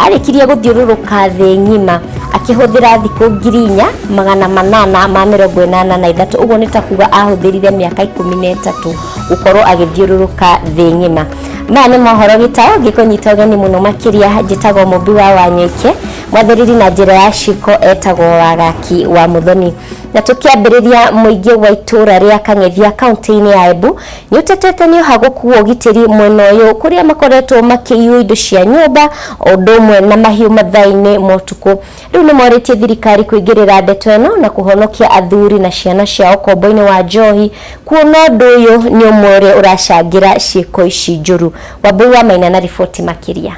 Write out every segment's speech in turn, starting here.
Arĩkirie gũthiũrũrũka thĩ ng'ima akĩhũthĩra thikũ 4883. Ũguo nĩ ta kuga ahũthĩrire mĩaka 13 gũkorwo agĩthiũrũrũka thĩ ng'ima. Maya nĩ mohoro gĩtaũ ngĩkũnyita ũgeni mũno makĩria. Njĩtagwo Mũmbi wa Wanyũike, mwathĩrĩri na njĩra ya ciko etagwo Wagaki wa Mũthoni. Na tũkĩambĩrĩria, mũingĩ wa itũũra rĩa Kang'ethia kaunti-inĩ ya Embu nĩ ũtetete nĩ ũhagũku wa ũgitĩri mwena ũyũ, kũrĩa makoretwo makĩiywo indo cia nyũmba o ũndũ ũmwe na mahiũ mathaa-inĩ ma ũtukũ. Rĩu nĩ morĩtie thirikari kũingĩrĩra ndeto ĩno na kũhonokia athuri na ciana ciao ũkombo-inĩ wa njohi, kuona ũndũ ũyũ nĩ ũmwe ũrĩa ũracangĩra ciĩko ici njũru. Wambui wa Maina na riboti makĩria.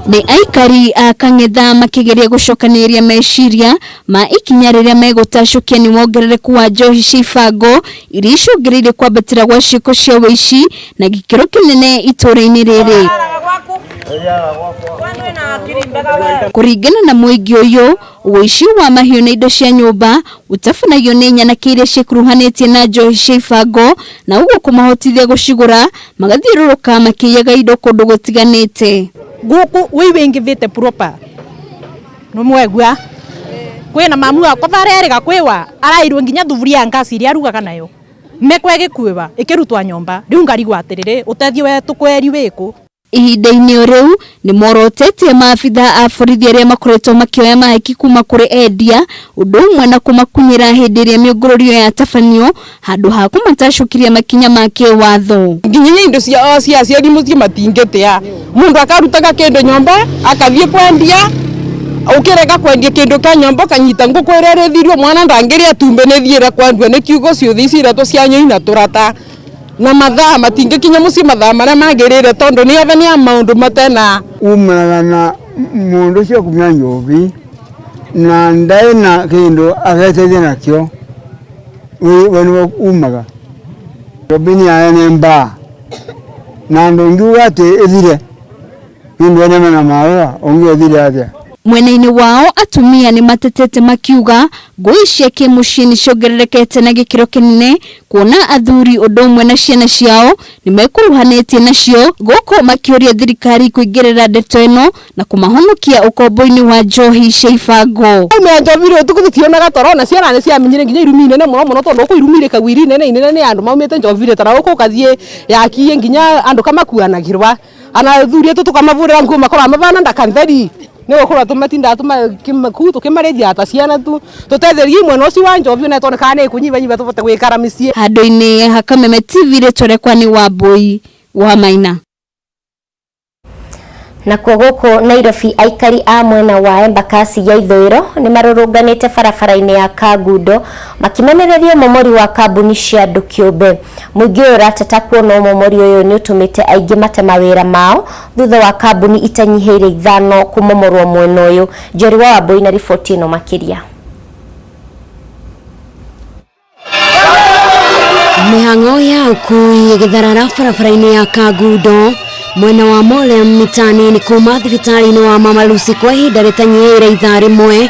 Nĩ aikari a Kang'etha makĩgeria gũcokanĩrĩria meciria ma ikinya rĩrĩa megũtacũkia nĩ wongerereku wa njohi cia ibango iria icũngĩrĩirie kwambatĩra gwa ciĩko cia ũici na gĩkĩro kĩnene itũũra-inĩ rĩrĩ. Kũringana na mũingĩ ũyũ, ũici wa mahiũ na indo cia nyũmba ũtabanagio nĩ nyanake iria ciĩkuruhanĩtie na njohi cia ibango, na ũguo kũmahotithia gũcigũra magathiũrũrũka makĩiyaga indo kũndũ gũtiganĩte. Guku wi wingivite proper numwegua kwina mamu wakwa varerega kwiwa arairwo nginya thuburia ya ngasi iria arugaga nayo mekwa igikuiwa ikirutwa nyomba. Riu ngarigwa atiriri, utethio wetu kweri wiku? Ihinda-inĩ o rĩu nĩ morotete maabitha a borithi arĩa makoretwo makĩoya mahaki kuma kũrĩ endia ũndũ ũmwe na kũmakunyĩra hĩndĩ ĩrĩa mĩũngũrũrio yatabanio, handũ ha kũmatacũkĩria makinya ma kĩwatho. Nginya indo cia aciari muciĩ matingĩtĩa. Mundu akarutaga kindu nyomba akathie kwendia, ukirega kwendia kindu kia nyomba ukanyita nguku iria ĩrĩthirio mwana ndangĩrĩa tumbe nĩ thiĩre kwendua nĩ kiugo ciũthi ici iretwo cia nyũi na tũrata na mathaa matingĩkinya mũciĩ mathaa marĩa magĩrĩire tondũ nĩ othe nĩ a maũndũ matena. Umanaga na mundu ucio kunywa njovi na ndaĩ na kindu ageteithia nakio, we nĩwe umaga njovi nĩ yayo nĩ mbaa na ndũngiuga atĩ ĩthire nĩ ũndũ ene mena marũa ũngĩ ĩthire atĩa. Mwena-inĩ wao, atumia nĩ matetete makiuga ngũi cia kĩmũciĩ nĩ ciongererekete na gĩkĩro kĩnene, kuona athuri ũndũ ũmwe na ciana ciao nĩ mekuruhanĩtie nacio, gũkũ makĩũria thirikari kũingĩrĩra ndeto ĩno na kũmahonokia ũkombo-inĩ wa njohi cia ibango. Umea njovi rĩ ũtukũ tũtionaga toro na ciana nĩ ciamenyire nginya irumi nene mũno mũno, tondũ gũkũ irumi irĩkagwo iri nene inene nĩ andũ maumĩte njovi rĩ tara gũkũ ũkathiĩ yakiĩ nginya andũ kamakuanagĩrwa ana athuri etu tukamavurira nguo makorwa mavana ndakantheri nĩ gũkorwo tũmatindaga kuu tũkĩmarĩthia ta ciana tu tũtetherie mwena ũcio wa njovi ona tondũ kana nĩ kũnyibanyiba tũbote gwĩkara mĩciĩ. Handũ-inĩ ha Kameme TV, rĩtwa rĩakwa nĩ Wambui wa Maina. Nakuo gũkũ Nairobi, aikari a mwena wa Embakasi ya ithũĩro nĩ marũrũnganĩte barabara-inĩ ya Kangundo makĩmenereria ũmomori wa kambuni cia andũ kĩũmbe. Mũingĩ ũyũ ũrateta kuona ũmomori ũyũ nĩ ũtũmĩte aingĩ mate mawĩra mao thutha wa kambuni itanyihĩire 5 kũmomorwo mwena ũyũ. Njeri wa Wambui na riboti ĩno makĩria. Mĩhang'o ya ũkui ĩgĩtharara barabara-inĩ ya Kangundo mwena wa Molem mita nini kuma thibitarĩ-inĩ wa Mama Lucy kwa ihinda rĩtanyihĩire ithaa rĩmwe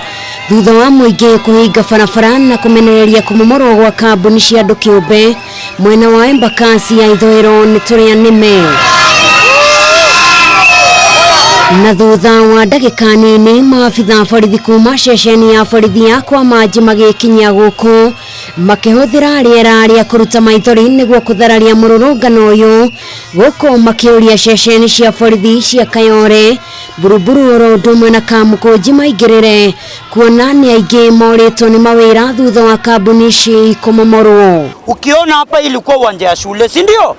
thutha wa mũingĩ kũhinga barabara na kũmenereria kũmomorwo gwa kambuni cia andũ kĩũmbe mwena wa Embakasi ya ithũĩro nĩ tũrĩa nĩme. Na thutha wa ndagĩka nini, maabitha a borithi kuma ceceni ya borithi ya kwa Manji magĩkinyia gũkũ makĩhũthĩra rĩera rĩa kũruta maithori nĩguo kũthararia mũrũrũngano ũyũ, gũkũ makĩũria ceceni cia borithi cia Kayore, Buruburu oro ũndũ ũmwe na Kamũkũnji maingĩrĩre, kuona nĩ aingĩ morĩtwo nĩ mawĩra thutha wa kambuni ici kũmomorwo. Ukiona hapa ilikuwa uwanja ya shule, si ndio?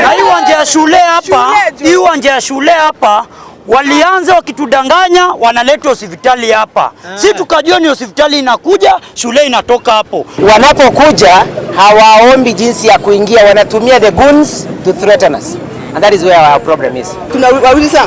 Na hii uwanja ya shule hapa, hii uwanja ya shule hapa walianza wakitudanganya wanaleta hospitali hapa. Si tukajua ni hospitali inakuja, shule inatoka hapo. Wanapokuja hawaombi jinsi ya kuingia, wanatumia the guns to threaten us. And that is where our problem is. Tunawauliza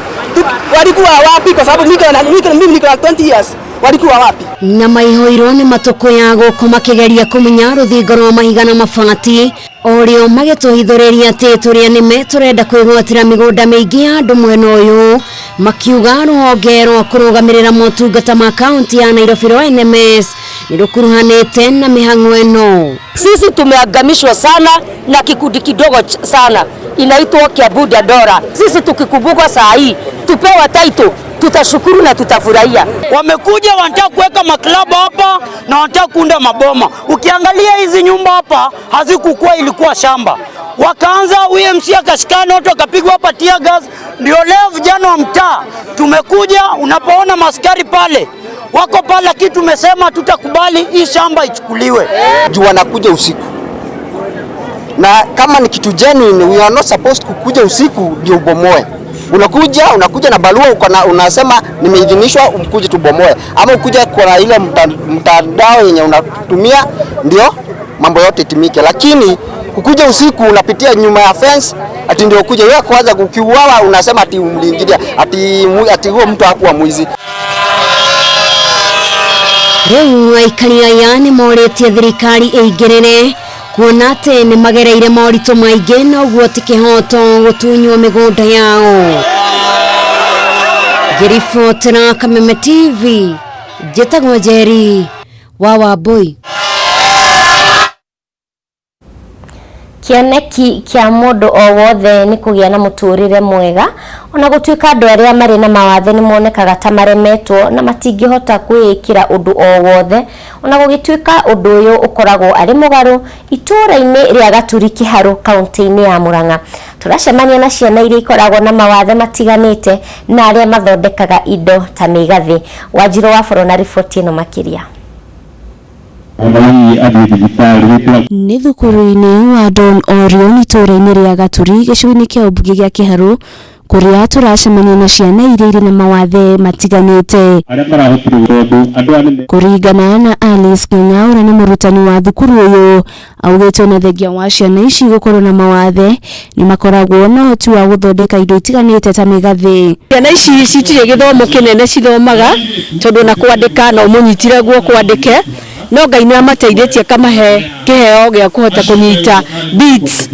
walikuwa wapi, kwa sababu mimi niko na 20 years, walikuwa wapi? Na maihũirwo nĩ matũkũya gũkũ makĩgeria kũmunya rũthingo rwa mahiga na mabati orĩo magĩtũhithũrĩria atĩ tũrĩa nĩme tũrenda kwĩgwatĩra mĩgũnda mĩingĩ ya andũ mwena ũyũ, makiuga rũhonge rwa kũrũgamĩrĩra motungata ma kaunti ya Nairobi rwa NMS Nĩ rũkuruhanĩte na mĩhang'o ĩno. Sisi tumeangamishwa sana na kikundi kidogo sana inaitwa Kiambu Dandora. Sisi tukikumbukwa saa hii tupewa title, tutashukuru na tutafurahia. Wamekuja wanataka kuweka maklabu hapa na wanataka kuunda maboma. Ukiangalia hizi nyumba hapa hazikukua, ilikuwa shamba. Wakaanza UMC akashikana, watu wakapigwa hapa tear gas. Ndio leo vijana wa mtaa tumekuja, unapoona maskari pale wako pale, lakini tumesema tutakubali hii shamba ichukuliwe. Juu wanakuja usiku, na kama ni kitu genuine, we are not supposed kukuja usiku ndio ubomoe. Unakuja na barua uko na unasema nimeidhinishwa, umkuje tubomoe, ama ukuja kwa ile mtandao yenye unatumia ndio mambo yote itimike. Lakini kukuja usiku unapitia nyuma ya fence ati ndio ukuje wewe kwanza, ukiuawa unasema ati umliingilia, ati huo mtu hakuwa mwizi. Rĩu aikari aya nĩ morĩtie thirikari ĩingĩrĩre kuona atĩ nĩ magereire moritũ maingĩ na ũguo ti kĩhoto gũtunywo mĩgũnda yao. Ngĩribotera Kameme TV, njĩtagwo Njeri wa Wambui. Kĩoneki kĩa mũndũ o wothe nĩ kũgĩa na mũtũrĩre mwega, ona gũtuĩka andũ arĩa marĩ na mawathe nĩ monekaga ta maremetwo na matingĩhota kwĩĩkĩra ũndũ o wothe, ona gũgĩtuĩka ũndũ ũyũ ũkoragwo arĩ mũgarũ itũũra-inĩ rĩa Gaturi Kĩharũ kaunti-inĩ ya Murang'a. Tũracemania na ciana iria ikoragwo na mawathe matiganĩte na arĩa mathondekaga indo ta mĩgathĩ. Wanjirũ wa Boro na riboti ĩno makĩria. Nĩ thukuru-inĩ wa Don Orion itũũra-inĩ rĩa Gaturi gĩcigo-inĩ kĩa ũmbunge gĩa Kĩharũ kũrĩa tũracemania na ciana iria irĩ na mawathe matiganĩte. Kũringana na Alice Ng'ang'a ũrĩa nĩ mũrutani wa thukuru ũyũ, augĩte ona thengia wa ciana ici gũkorwo na mawathe nĩ makoragwo na ũhoti wa gũthondeka indo itiganĩte ta mĩgathĩ. Ciana ici citirĩ gĩthomo kĩnene cithomaga tondũ na kwandĩka no ũmũnyitire guoko andĩke, no Ngai nĩ amateithĩtie akamahe kĩheo gĩa kũhota kũnyita beats,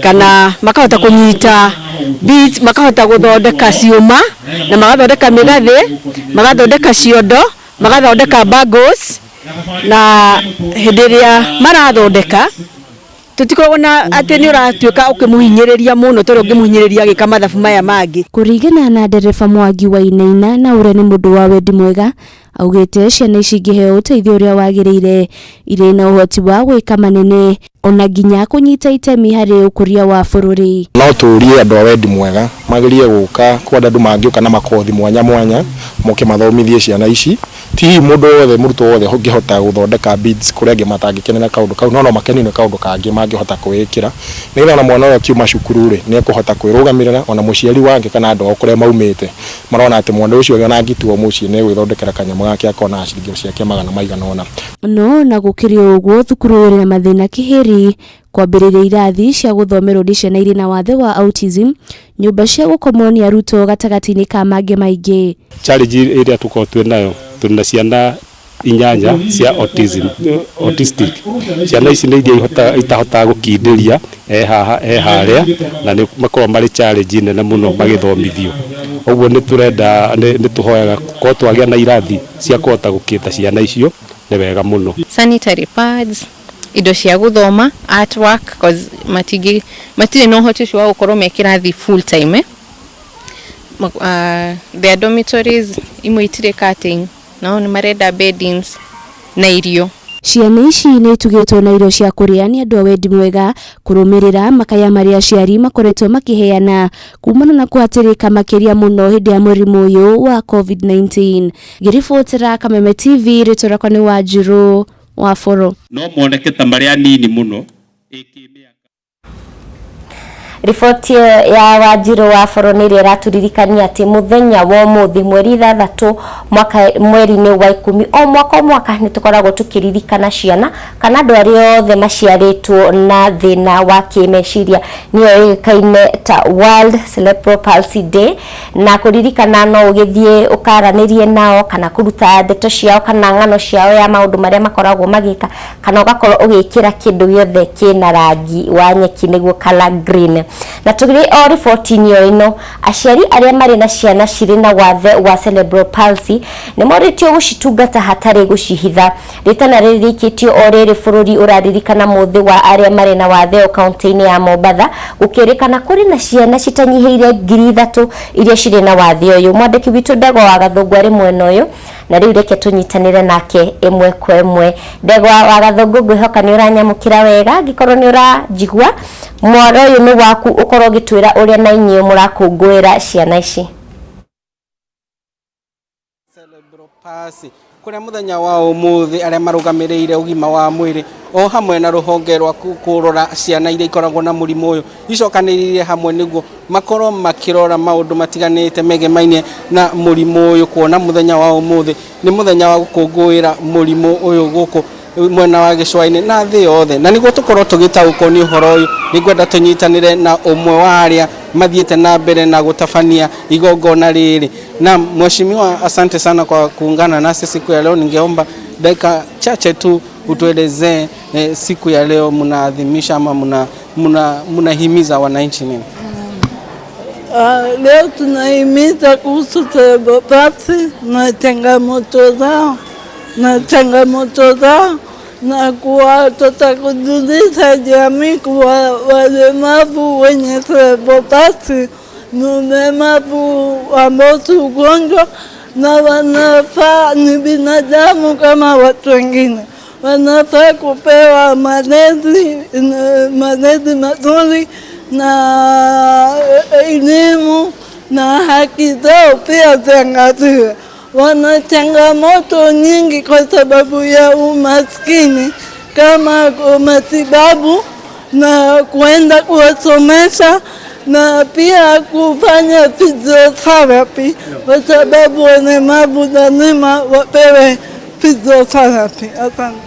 kana makahota kũnyita beats, makahota gũthondeka ciũma na magathondeka mĩgathĩ, magathondeka ciondo, magathondeka bangles, na hĩndĩ ĩrĩa marathondeka tũtikoragwo na atĩ nĩ ũratuĩka ũkĩmũhinyĩrĩria mũno tondũ ũngĩmũhinyĩrĩria agĩka mathabu maya mangĩ. Kũringana na ndereba Mwangi Wainaina na ũrĩa nĩ mũndũ wa wendi mwega, augĩte ciana ici ingĩheo ũteithio ũrĩa wagĩrĩire irĩ na ũhoti wa gwĩka manene ona nginya kũnyita itemi harĩ ũkũria wa bũrũri. No tũrie andũ a wendi mwega magerie gũka kwenda andũ mangĩũka na makothi mwanya mwanya moke mathomithie ciana ici. Ti hihi mũndũ wothe mũrutwo wothe ũngĩhota gũthondeka beads kũrĩa angĩ matangĩkenera kaũndũ kau, no makenio nĩ kaũndũ kangĩ mangĩhota kwĩĩkĩra nĩgetha ona mwana ũyũ akiuma cukuru rĩ nĩ ekũhota kwĩrũgamĩrĩra, ona mũciari wake kana andũ ao kũrĩa maumĩte marona atĩ mwana ũcio ona angĩtigwo mũciĩ nĩ egwĩthondekera kanyamũ gake akona ciringi ciake magana maigana ũna. No na gũkĩrĩ ũguo thukuru ũyũ ũrĩ na mathĩna kĩhĩri kwambĩrĩria irathi cia gũthomerwo nĩ ciana irĩ na wathe wa autism, nyũmba cia gũkomwo nĩ arutwo gatagatĩ-inĩ ka mangĩ maingĩ. Challenge ĩrĩa tũkoragwo twĩ nayo, tũrĩ na ciana inyanya cia autism, autistic. Ciana ici nĩ iria itahotaga gũkindĩria e haha e harĩa, na nĩ makoragwo marĩ challenge nene mũno magĩthomithio. Ũguo nĩ tũrenda, nĩ tũhoyaga korwo twagĩa na irathi cia kũhota gũkĩta ciana icio nĩ wega mũno. Sanitary pads, indo cia gũthoma, artwork, cause matirĩ na ũhoti ũcio wa gũkorwo me kĩrathi full time. Their dormitories imwe itirĩ curtain, nao nĩ marenda beddings na irio. Ciana ici nĩ itugĩtwo na irio cia kũrĩa nĩ andũ a wendi mwega kũrũmĩrĩra makaya marĩa aciari makoretwo makĩheana kumana na kũhatĩrĩka makĩria mũno hĩndĩ ya mũrimũ ũyũ wa COVID-19. Ngĩribotera Kameme TV, rĩtwa rĩakwa nĩ Wanjirũ wa Boro. No moneke ta marĩ anini mũno. Riboti ya Wanjirũ wa Boro nĩ ĩrĩa ĩratũririkania atĩ mũthenya wa ũmũthĩ mweri 6 mwaka mweri-inĩ wa 10 o mwaka o mwaka nĩ tũkoragwo tũkĩririkana ciana kana andũ arĩa othe maciarĩtwo na thĩna wa kĩmeciria, nĩyo ĩũĩkaine ta World Cerebral Palsy Day, na kũririkana no ũgĩthiĩ ũkaranĩrie nao kana kũruta ndeto ciao kana ng'ano ciao ya maũndũ marĩa makoragwo magĩka, kana ũgakorwo ũgĩkĩra kĩndũ gĩothe kĩna rangi wa nyeki nĩguo color green. Na tũrĩ o riboti-inĩ o ĩno, aciari arĩa marĩ na ciana cirĩ na wathe wa cerebral palsy nĩ morĩtio gũcitungata hatarĩ gũcihitha. Rĩtana rĩrĩ rĩikĩtio o rĩrĩ bũrũri ũraririkana mũthĩ wa arĩa marĩ na wathe o kaunti-inĩ ya Mombatha, gũkĩrĩkana kũrĩ na ciana citanyihĩire 3000 iria cirĩ na wathe ũyũ. Mwandĩki witũ Ndegwa wa Gathũngũ arĩ mwena ũyũ, na rĩu reke tũnyitanĩre nake ĩmwe kwa ĩmwe. Ndegwa wa Gathũngũ, ngwĩhoka nĩ ũranyamũkĩra wega, angĩkorwo nĩ ũranjigua, mwaro ũyũ nĩ waku, ũkorwo ũgĩtwĩra ũrĩa na inyuĩ mũrakũngũĩra ciana ici. Pasi kuria muthenya wa umuthi aria marugamiriire ugima wa mwiri o hamwe na ruhonge rwa kurora ciana iria ikoragwo na murimu uyu icokaniriire hamwe niguo makorwo makirora maundu matiganite megemainie na murimu uyu, kuona muthenya wa umuthi ni muthenya wa gukunguira murimu uyu guku mwena wa gĩcũa-inĩ na thĩ yothe. Na nĩguo tũkorwo tũgĩtaũkwo nĩ ũhoro ũyũ, nĩngwenda tũnyitanĩre na ũmwe wa arĩa mathiĩte na mbere na gũtabania igongona rĩrĩ. Na mheshimiwa, asante sana kwa kuungana nasi siku ya leo. Ningeomba dakika chache tu utuelezee siku ya leo mnaadhimisha ama mnahimiza wananchi nini? Leo tunahimiza kuhusu cerebral palsy na changamoto zao na kuwa tutakujulisha jamii kuwa walemavu wenye cerebral palsy ni ulemavu ambao si ugonjwa na wanafaa, ni binadamu kama watu wengine, wanafaa kupewa malezi mazuri na elimu na haki zao pia ziangaliwe. Wana changamoto nyingi kwa sababu ya umaskini, kama matibabu na kuenda kuwasomesha na pia kufanya physiotherapy, kwa sababu walemavu lazima wapewe physiotherapy. Asante.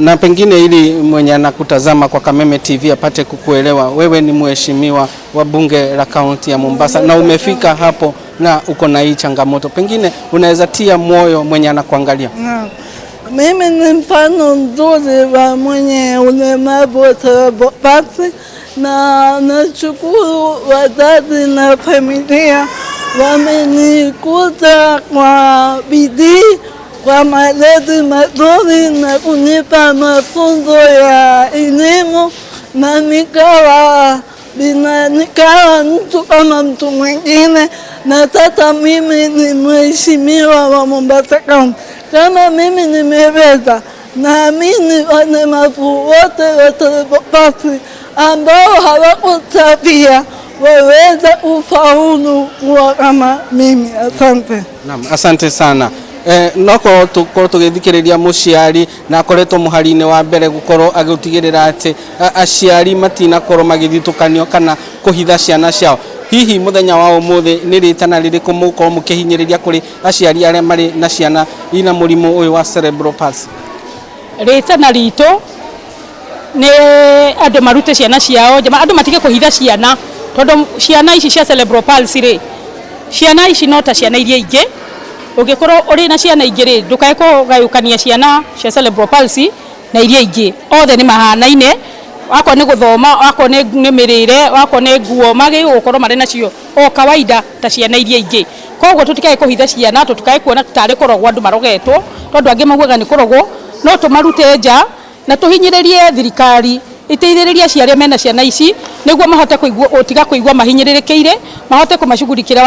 Na pengine ili mwenye anakutazama kwa Kameme TV apate kukuelewa, wewe ni mheshimiwa wa bunge la kaunti ya Mombasa na umefika hapo na uko na hii changamoto, pengine unaweza tia moyo mwenye anakuangalia. Mimi ni mfano mzuri wa mwenye ulemavu wa cerebral palsy, na nashukuru wazazi na familia wamenikuza kwa bidii, kwa malezi mazuri na kunipa mafunzo ya elimu, na nikawa mtu kama mtu mwingine. Na sasa mimi ni mheshimiwa wa Mombasa County. Kama mimi nimeweza, naamini walemavu wote wa cerebral palsy ambao hawakutafia waweza kufaulu kuwa kama mimi. Asante. Naam, asante sana. Noko tukorwo tugithikiriria muciari na akoretwo muhari-inĩ wa mbere gukorwo agĩtigĩrĩra atĩ aciari matinakorwo magĩthitũkanio kana kũhitha ciana ciao. Hihi muthenya wa ũmũthĩ nĩ rĩtana rĩrĩkũ mũgũkorwo mũkĩhinyĩrĩria kũrĩ aciari arĩa marĩ na ciana ina mũrimũ ũyũ wa cerebral palsy? Rĩtana ritũ nĩ andũ marute ciana ciao, andũ matige kũhitha ciana, tondũ ciana ici cia cerebral palsy rĩ, ciana ici no ta ciana iria ingĩ. Ũngĩkorwo ũrĩ na ciana ingĩ rĩ, ndũkae kũgayũkania ciana cia cerebral palsy na iria ingĩ, othe nĩ mahanaine. Akorwo nĩ gũthoma, akorwo nĩ mĩrĩre, akorwo nĩ nguo, magĩrĩirwo gũkorwo marĩ nacio o kawaida ta ciana iria ingĩ. Koguo tũtikae kũhitha ciana, tũtikae kuona tarĩ kũrogwo andũ marogetwo, tondũ angĩ maugaga nĩ kũrogwo, no tũmarute nja na tũhinyĩrĩrie thirikari iteithĩrĩrie aciari arĩa mena ciana ici nĩguo mahote kũigua, gũtiga kũigua mahinyĩrĩrĩkĩire, mahote kũmacugurikĩra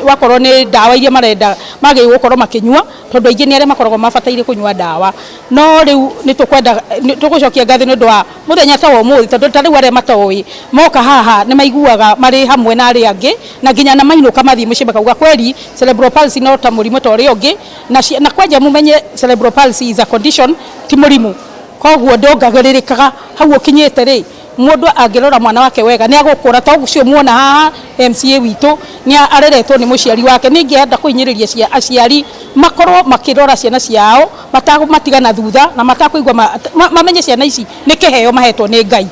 wakorwo nĩ ndawa iria marenda magĩrĩirwo gũkorwo makĩnyua, tondũ aingĩ nĩ arĩa makoragwo mabataire kũnyua ndawa. No rĩu nĩ tũkwenda, tũgũcokia ngatho nĩ ũndũ wa mũthenya ta wa ũmũthĩ, tondũ ta rĩu arĩa matoĩ moka haha nĩ maiguaga marĩ hamwe na arĩa angĩ, na nginya na mainũka mathiĩ mũciĩ makauga kweri cerebral palsy no ta mũrimũ ta ũrĩa ũngĩ, na kwanja mũmenye cerebral palsy is a condition, ti mũrimũ. Koguo ndongagĩrĩrĩkaga hau ũkinyĩte rĩ, mũndũ angĩrora mwana wake wega nĩ agũkũra. Ta ũcio muona haha MCA witũ nĩ areretwo nĩ mũciari wake. Nĩ ingĩenda kũhinyĩrĩria aciari makorwo makĩrora ciana ciao, matigana thutha na matakũigua mamenye ciana ici nĩ kĩheo mahetwo nĩ Ngai.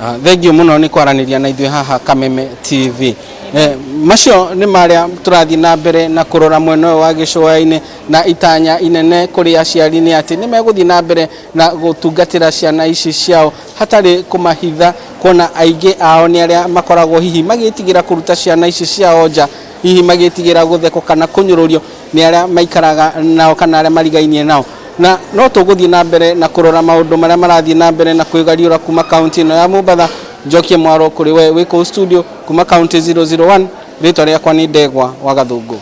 Ah, Thengiũ mũno nĩ kwaranĩria na ithuĩ haha Kameme TV. Eh, macio nĩ marĩa tũrathiĩ na mbere na kũrora mwena ũyũ wa gĩcũa-inĩ na itanya inene kũrĩ aciari nĩ atĩ nĩ megũthiĩ na mbere na gũtungatĩra ciana ici ciao hatarĩ kũmahitha kuona aingĩ ao nĩ arĩa makoragwo hihi magĩtigĩra kũruta ciana ici ciao nja hihi magĩtigĩra gũthekwo kana kũnyũrũrio nĩ arĩa maikaraga nao kana arĩa marigainie nao na no tũgũthiĩ na mbere na kũrora maũndũ marĩa marathiĩ na mbere na kwĩgariũra kuma kaunti ĩno ya Mombatha njokie mwaro kũrĩ we wĩ kũu studio kuma kaunti 001 rĩtwa rĩakwa nĩ Ndegwa wa Gathũngũ.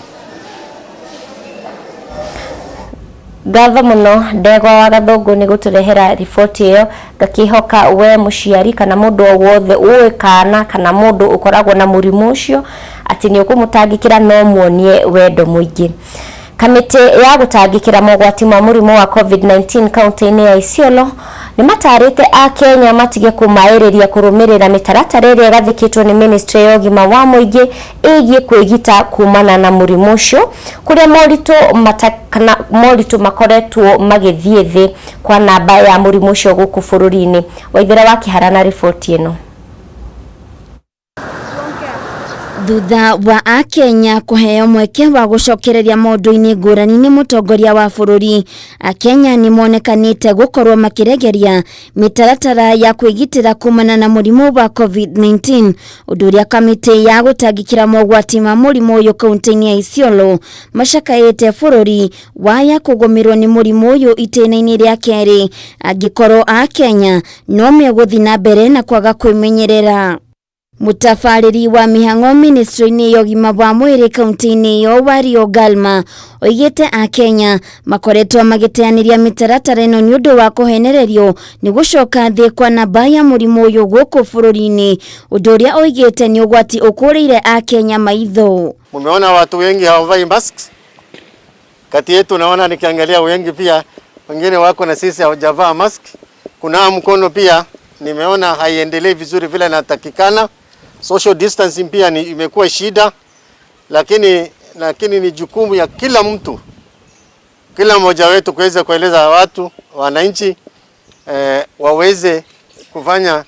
Ngatho mũno Ndegwa wa Gathũngũ nĩ gũtũrehera riboti ĩyo ngakĩhoka we mũciari kana mũndũ o wothe ũĩ kana kana mũndũ ũkoragwo na mũrimũ ũcio atĩ nĩ ũkũmũtangĩkĩra no muonie wendo mũingĩ. Kamĩtĩ ya gũtangĩkĩra mogwati ma mũrimũ wa COVID-19 kaunti-inĩ ya Isiolo nĩ matarĩte akenya matige kũmaĩrĩria kũrũmĩrĩra mĩtaratara ĩrĩa ĩgathĩkĩtwo nĩ ministry ya ũgima wa mũingĩ ĩgiĩ kwĩgita kumana na mũrimũ ũcio kũrĩa moritũ mata, kana moritũ makoretwo magĩthiĩ thĩ kwa namba ya mũrimũ ũcio gũkũ bũrũri-inĩ. Waithera wa Kĩhara na riboti ĩno. Thutha wa akenya kũheo mweke wa gũcokereria maũndũ-inĩ ngũrani nĩ mũtongoria wa bũrũri, akenya nĩ monekanĩte gũkorwo makĩregeria mĩtaratara ya kwĩgitĩra kumana na mũrimũ wa COVID-19, ũndũ ũrĩa kamĩtĩ ya gũtangĩkĩra mogwati ma mũrimũ ũyũ kaunti-inĩ ya Isiolo macakaĩte bũrũri waya kũgũmĩrwo nĩ mũrimũ ũyũ itĩna-inĩ rĩa kerĩ angĩkorwo akenya no megũthiĩ na mbere na kwaga kwĩmenyerera. Mũtabarĩri wa mĩhang'o ministry-inĩ ya ũgima wa mwĩrĩ kaunti-inĩ ĩyo Wario Galma oigĩte akenya makoretwo magĩteanĩria mĩtaratara ĩno nĩ ũndũ wa kũhenererio nĩ gũcoka thĩ kwa namba ya mũrimũ ũyũ gũkũ bũrũri-inĩ, ũndũ ũrĩa oigĩte nĩ ũgwati ũkũrĩire akenya maitho. Mumeona watu wengi hawavai masks kati yetu, naona nikiangalia wengi pia wengine wako na sisi hawajavaa mask. Kuna mkono pia nimeona haiendelei vizuri vile inatakikana. Social distancing pia ni imekuwa shida, lakini ni jukumu ya kila mtu, kila mmoja wetu kuweza kueleza watu wananchi waweze kufanya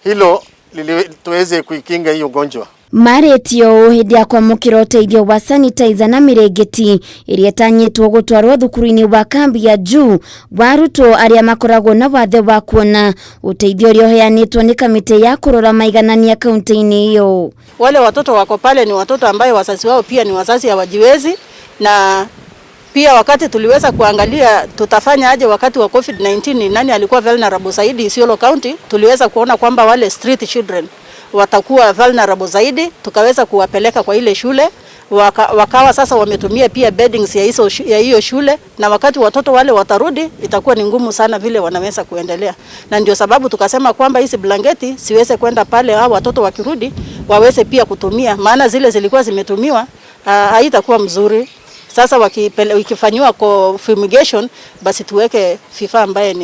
hilo ili tuweze kuikinga hiyo ugonjwa. Marĩtio ũũ hĩndĩ ya kwamũkĩra ũteithio wa sanitizer na mĩrĩngĩti ĩrĩa ĩtanyĩtwo gũtwarwo thukuru-inĩ wa kambi ya juu wa arutwo arĩa makoragwo na wathe wa kuona ũteithio ũrĩa ũheanĩtwo nĩ kamĩtĩ ya kũrora maiganania kaunti-inĩ ĩyo. Wale watoto wako pale ni watoto ambaye wazazi wao pia ni wazazi hawajiwezi, na pia wakati tuliweza kuangalia tutafanya aje wakati wa COVID-19 ni nani alikuwa vulnerable zaidi Isiolo County, tuliweza kuona kwamba wale street children watakuwa vulnerable zaidi, tukaweza kuwapeleka kwa ile shule wakawa sasa wametumia pia beddings ya hiyo shule, na wakati watoto wale watarudi itakuwa ni ngumu sana vile wanaweza kuendelea, na ndio sababu tukasema kwamba hizi blanketi siweze kwenda pale, hao watoto wakirudi waweze pia kutumia, maana zile zilikuwa zimetumiwa haitakuwa mzuri. Sasa wakifanywa kwa fumigation, basi tuweke vifaa ambaye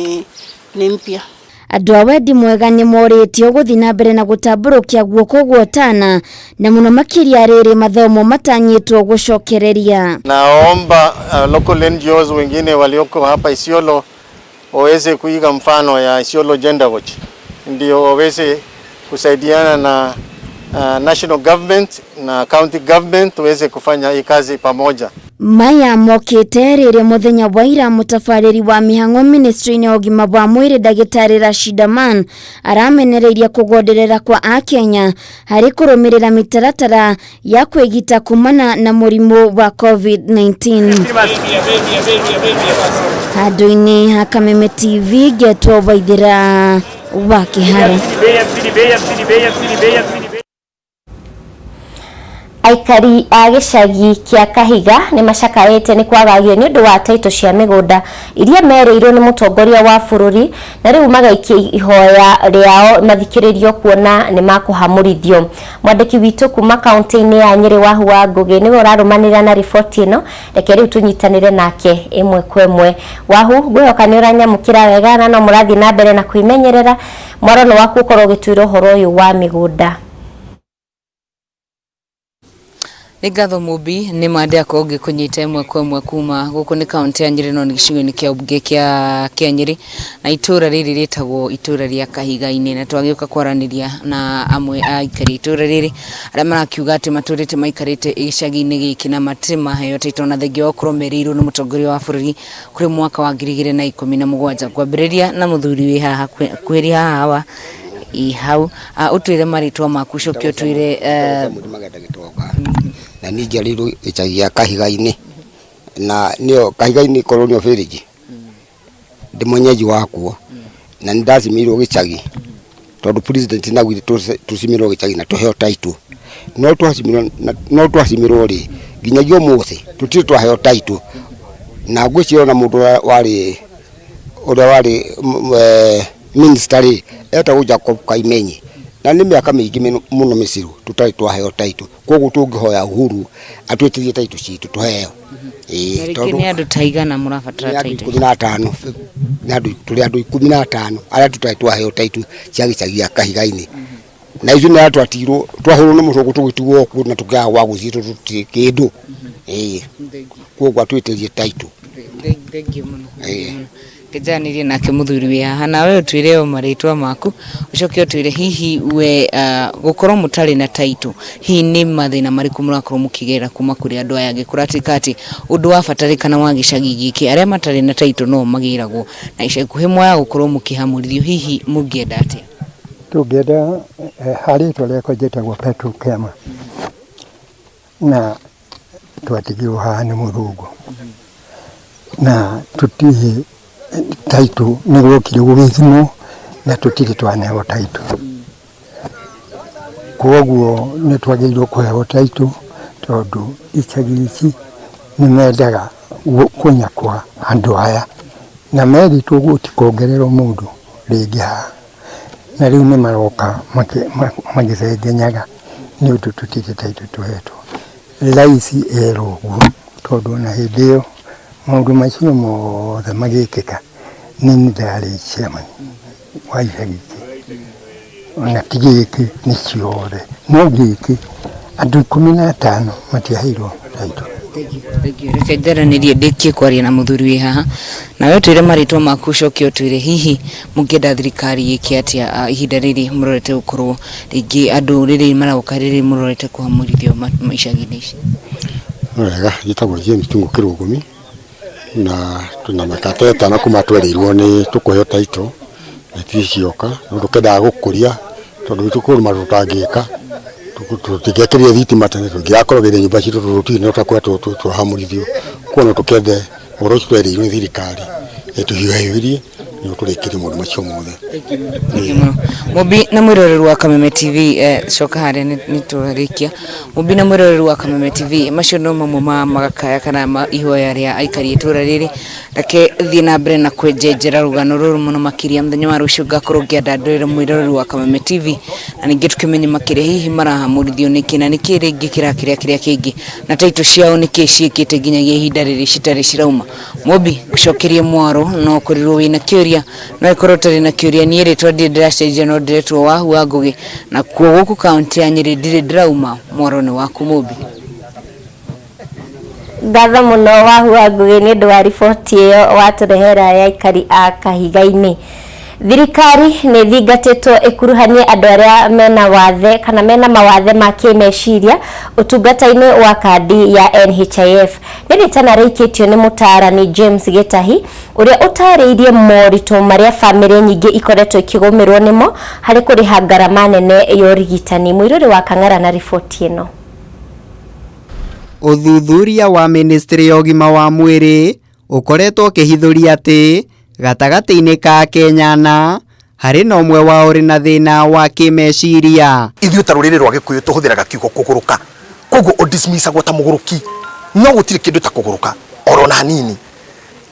ni mpya. Andũ a wendi mwega nĩ morĩtio gũthiĩ na mbere na gũtambũrũkia guoko gwotana na mũno makĩria rĩrĩ mathomo matanyĩtwo gũcokereria. Naomba local NGOs wengine walioko hapa Isiolo waweze kuiga mfano ya Isiolo Gender Watch, ndio waweze kusaidiana na national government na county government tuweze kufanya hii kazi pamoja. Maya mokĩte rĩrĩ mũthenya wa ira mũtabarĩri wa mĩhang'o ministry-inĩ ya ũgima wa mwĩrĩ ndagĩtarĩ Rashid Aman aramenereirie kũgonderera kwa akenya harĩ kũrũmĩrĩra mĩtaratara ya kwĩgita kumana na mũrimũ wa COVID-19. Handũ-inĩ ha Kameme TV ngetwo Waithera wa Kĩhara. Aikari a gĩcagi kĩa Kahiga nĩ macakaĩte nĩ kwagagio nĩ ũndũ wa taito cia mĩgũnda iria merĩirwo nĩ mũtongoria wa bũrũri, na rĩu magaikia ihoya rĩao mathikĩrĩrio kuona nĩ makũhamũrithio. Mwandĩki witũ kuma kaunti-inĩ ya Nyĩrĩ Wahu wa Ngũgĩ nĩwe ũrarũmanĩrĩra na riboti ĩno, reke rĩu tũnyitanĩre nake ĩmwe kwa ĩmwe. Wahu, ngwĩhoka nĩ ũranyamũkĩra wega na no mũrathiĩ na mbere na kwĩmenyerera. Mwaro waku ũkorwo ũgĩtwĩra ũhoro ũyũ wa mĩgũnda. Nĩ ngatho Mũmbi nĩ ma ndĩakorwo ngĩkũnyita ĩmwe kwa ĩmwe kuma gũkũ nĩ kaũntĩ ya Nyĩrĩ no nĩ gĩcigo-inĩ kĩa ũmbunge kĩa Nyĩrĩ na itũra rĩrĩ rĩtagwo itũra rĩa Kahiga-inĩ na twagĩũka kwaranĩria na amwe a aikari a itũra rĩrĩ arĩa marakiuga atĩ matũrĩte maikarĩte gĩcagi-inĩ gĩkĩ na matirĩ maheo taitũ na thengia wa gũkorwo merĩirwo nĩ mũtongoria wa bũrũri kũrĩ mwaka wa 2017. Ngwambĩrĩria na mũthuri wĩ haha kuhĩrĩria haha hawa i hau. Ũtwĩre marĩtwa maku ũcoke ũtwĩre Na niĩ njiarĩirwo gĩcagi gĩa Kahiga-inĩ, na nĩyo Kahiga-inĩ colonial village, ndĩ mwenyeji wakuo, na nĩ ndacimĩirwo gĩcagi tondũ president nĩ augire tũcimĩrwo gĩcagi na tũheo title. No twacimĩrwo no twacimĩrwo rĩ, nginyagia ũmũthĩ tũtirĩ twaheo title. Na ngwĩciria ona mũndũ ũrĩa warĩ ũrĩa warĩ minister rĩ, etagwo Jacob Kaimenyi. Na nĩ mĩaka mĩingĩ mũno mĩciru tũtarĩ twaheo title. Koguo tũngĩhoya Uhuru atwĩtĩrie title citũ tũheo. Ĩĩ, Na rĩngĩ tondũ nĩ andũ ta aigana mũrabatara nĩ andũ title? 15, nĩ andũ, tũrĩ andũ 15 arĩa tũtarĩ twaheo title cia gĩcagi gĩa Kahiga-inĩ. Na ithuĩ nĩ arĩa twatigirwo, twahũrwo nĩ mũcũngũ tũgĩtigwo kuo na tũkĩaga gwa gũthiĩ tondũ tũtirĩ kĩndũ. Ĩĩ, koguo atwĩtĩrie title. Thengiũ mũno. Ĩĩ. Njanĩrie nake mũthuri wĩ haha nawe ũtwĩre o marĩtwa maku ũcoke ũtwĩre hihi we gũkorwo mũtarĩ na title hihi nĩ mathĩna marĩkũ mũrakorwo mũkĩgerera kuma kũrĩ andũ aya angĩ kũratuĩka atĩ ũndũ wa batarĩkana wa gĩcagi gĩkĩ arĩa matarĩ na title no magĩragwo na ica ikuhĩ mwaya gũkorwo mũkĩhamũrithio hihi mũngĩenda atĩa? Tũngĩenda harĩ rĩtwa rĩakwa njĩtagwo Petro Kĩama na twatigirwo haha nĩ mũthũngũ na tũtirĩ title nĩ gwokire gũgĩthimwo na tũtirĩ twaneo title. Koguo nĩ twagĩrĩirwo kũheo title tondũ icagi ici nĩ mendaga kũnyakwa andũ aya na merĩtwo gũtikongererwo mũndũ rĩngĩ haha na rĩu nĩ maroka magĩcengenyaga nĩ ũndũ tũtirĩ title tũhetwo. Raici erwo ũguo tondũ ona hĩndĩ ĩyo maũndũ macio mothe magĩkĩka niĩ nĩ ndarĩ chairman wa icagi ici ona ti gĩkĩ nĩ ciothe no gĩkĩ andũ 15 matiaheirwo title. Reke njaranĩrie ndĩkie kwaria na mũthuri wĩ haha nawe ũtwĩre marĩtwa maku ũcoke ũtwĩre hihi mũngĩenda thirikari ĩke atĩa ihinda rĩrĩ mũrorete gũkorwo rĩngĩ andũ rĩrĩ maroka rĩrĩ mũrorete kũhamũrithio icagi-inĩ ici. Nĩ wega, njĩtagwo James Tungũ Kĩrũgũmi na twĩna mĩaka ta ĩtano kuma twerĩirwo nĩ tũkũheo title na itirĩ cioka no tũkĩendaga gũkũria tondũ gwitũ kũrĩ maũndũ tũtangĩka tũtingĩakĩrire thitima tene tũngĩrakorogeire nyũmba citũ tondũ tũtirĩ na ũtakũrĩa tũrahamũrithio koguo no tũkĩende ũhoro ũcio twerĩirwo nĩ thirikari ĩtũhiũhĩrie nĩguo tũrĩkĩrie maũndũ macio mothe. Mũmbi na mwĩroreri wa Kameme TV coka harĩa nĩ twarĩkia. Mũmbi na mwĩroreri wa Kameme TV macio no mamwe ma magakaya kana ma ihoya rĩa aikari a itũra rĩrĩ. Reke thiĩ na mbere na kwenjenjera rũgano rũrũ mũno makĩria mũthenya wa rũciũ ngakorwo ngĩandandũrĩra mwĩroreri wa Kameme TV na ningĩ tũkĩmenye makĩria hihi marahamũrithio nĩkĩ na nĩkĩ rĩngĩ kĩrakĩrĩa kĩrĩa kĩngĩ na taitũ ciao nĩkĩ ciĩkĩte nginyagia ihinda rĩrĩ citarĩ cirauma. Mũmbi gũcokerie mwaro no ũkorirwo wĩna kĩũria no ĩkorwo ũtarĩ na kĩũria niĩ rĩtwa ndirĩ ndĩracenjia no ndĩretwo Wahu wa Ngũgĩ na kuo gũkũ kaũntĩ ya Nyĩrĩ ndirĩ ndĩrauma mwaro nĩ waku Mũmbi. Ngatho mũno Wahu wa Ngũgĩ nĩ ũndũ wa riboti ĩyo watũrehera ya aikari a Kahiga-inĩ. Thirikari nĩ ĩthingatĩtwo ĩkuruhanie andũ arĩa mena wathe kana mena mawathe ma kĩmeciria ũtungata-inĩ wa kandi ya NHIF. Nĩ rĩtana rĩikĩtio nĩ mũtaarani James Gĩtahi ũrĩa ũtarĩirie moritũ marĩa bamĩrĩ nyingĩ ikoretwo ikĩgũmĩrwo nĩmo harĩ kũrĩha ngarama nene ya ũrigitani. Mũirũrĩ wa Kang'ara na riboti ĩno. Ũthuthuria wa ministry ya ũgima wa mwĩrĩ ũkoretwo ũkĩhithũria atĩ gatagatĩ-inĩ ka Kenya na harĩ na ũmwe wao ũrĩ na thĩna wa kĩmeciria. Ithuĩ ta rũrĩrĩ rwa Gĩkũyũ tũhũthĩraga kiugo kũgũrũka, koguo ũdismissagwo ta mũgũrũki, no gũtirĩ kĩndũ ta kũgũrũka oro na hanini.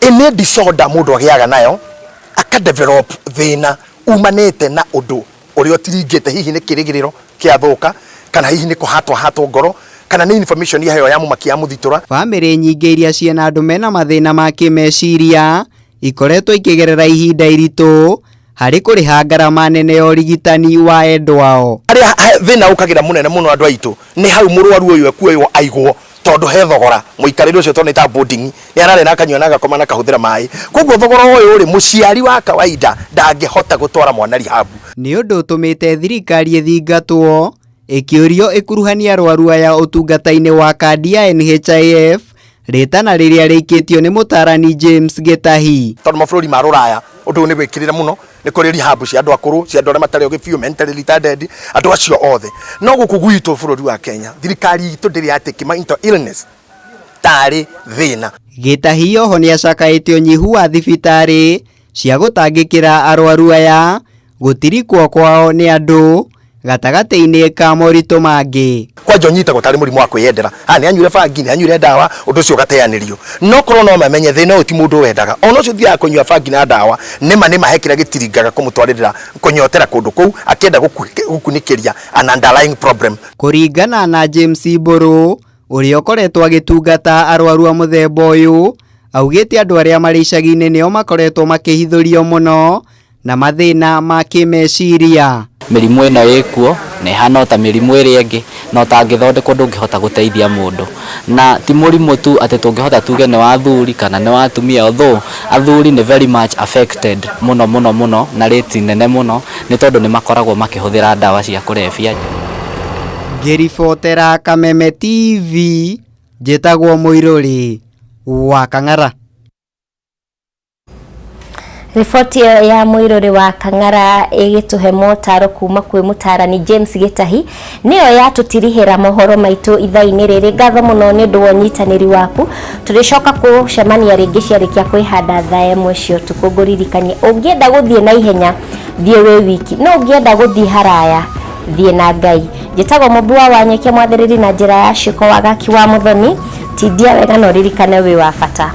Ĩ nĩ disorder mũndũ agĩaga nayo aka develop thĩna umanĩte na ũndũ ũrĩa ũtiringĩte, hihi nĩ kĩrĩgĩrĩro kĩathũka, kana hihi nĩ kũhatwo ahatwo ngoro, kana nĩ information yaheo ya mũmakia ya mũthitũra. Bamĩrĩ nyingĩ iria ciĩna andũ mena mathĩna ma kĩmeciria ikoretwo ikĩgerera ihinda iritũ Harĩ kũrĩha ngarama nene ya ũrigitani wa endwa ao. Harĩa thĩna ũkagĩra mũnene mũno andũ aitũ nĩ hau mũrwaru ũyũ ekuoywo aigwo tondũ he thogora mũikarĩre ũcio tondũ nĩ ta boarding nĩ ararĩa na akanyua na agakoma na akahũthĩra maĩ koguo thogora ũyũ rĩ mũciari wa kawaida ndangĩhota gũtwara mwana rehab. Nĩ ũndũ ũtũmĩte thirikari ĩthingatwo ĩkĩũrio ĩkuruhanie arwaru aya ũtungata-inĩ wa kandi ya NHIF rĩtana rĩrĩa rĩikĩtio nĩ mũtaarani James Gĩtahi. Tondũ mabũrũri ma rũraya ũndũ ũyũ nĩ wĩkĩrĩre mũno nĩ kũrĩ rehab cia andũ akũrũ cia andũ arĩa matarĩ ogĩ biũ mentally retarded andũ acio othe no gũkũ gwitũ bũrũri wa Kenya thirikari itũ ndĩrĩ yatĩki mental illness tarĩ thĩna. Gĩtahi oho nĩacakaĩte ũnyihu wa thibitarĩ cia gũtangĩkĩra arwaru aya gũtirikwo kwao nĩ andũ gatagatĩ-inĩ ka moritũ mangĩ. Kwanja ũnyitagwo tarĩ mũrimũ wa kwĩyendera, ah nĩ anyuire bangi, nĩ anyuire ndawa, ũndũ ũcio ũgateanĩrio. No korwo no mamenye thĩna ũyũ ti mũndũ wendaga, ona ũcio ũthiaga kũnyua bangi na ndawa, nĩma nĩma he kĩrĩa gĩtiringaga kũmũtwarĩrĩra kũnyotera kũndũ kũu akĩenda gũkunĩkĩria an underlying problem. Kũringana na James Mbũrũ, ũrĩa ũkoretwo agĩtungata arwaru a mũthemba ũyũ, augĩte andũ arĩa marĩ icagi-inĩ nĩo makoretwo makĩhithũrio mũno na mathĩna ma kĩmeciria. Mĩrimũ ĩno ĩkuo na ĩhana o ta mĩrimũ ĩrĩa ĩngĩ na ũtangĩthondekwo ndũngĩhota gũteithia mũndũ. Na ti mũrimũ tu atĩ tũngĩhota tuge nĩ wa athuri kana nĩ wa atumia although athuri nĩ very much affected mũno mũno mũno na rate nene mũno nĩ tondũ nĩ makoragwo makĩhũthĩra ndawa cia kũrebia. Ngĩribotera Kameme TV, njĩtagwo Mũirũrĩ wa Kang'ara. Riboti ĩyo ya mũirũrĩ wa Kang'ara ĩgĩtũhe motaro kuma kwĩ mũtarani James Gĩtahi nĩyo yatũtirihĩra mohoro maitũ ithaa-inĩ rĩrĩ. Ngatho mũno nĩ ũndũ wa ũnyitanĩri waku. Tũrĩcoka gũcemania rĩngĩ ciarĩkia kwĩhanda thaa ĩmwe cia ũtukũ. Ngũririkanie ũngĩenda gũthiĩ na ihenya thiĩ wĩ wiki, no ũngĩenda gũthiĩ haraya thiĩ na Ngai. Njĩtagwo Mũmbi wa Wanyeki mwathĩrĩri na njĩra ya ciĩko Wagaki wa Mũthoni. Tindia wega na ũririkane wĩ wa bata.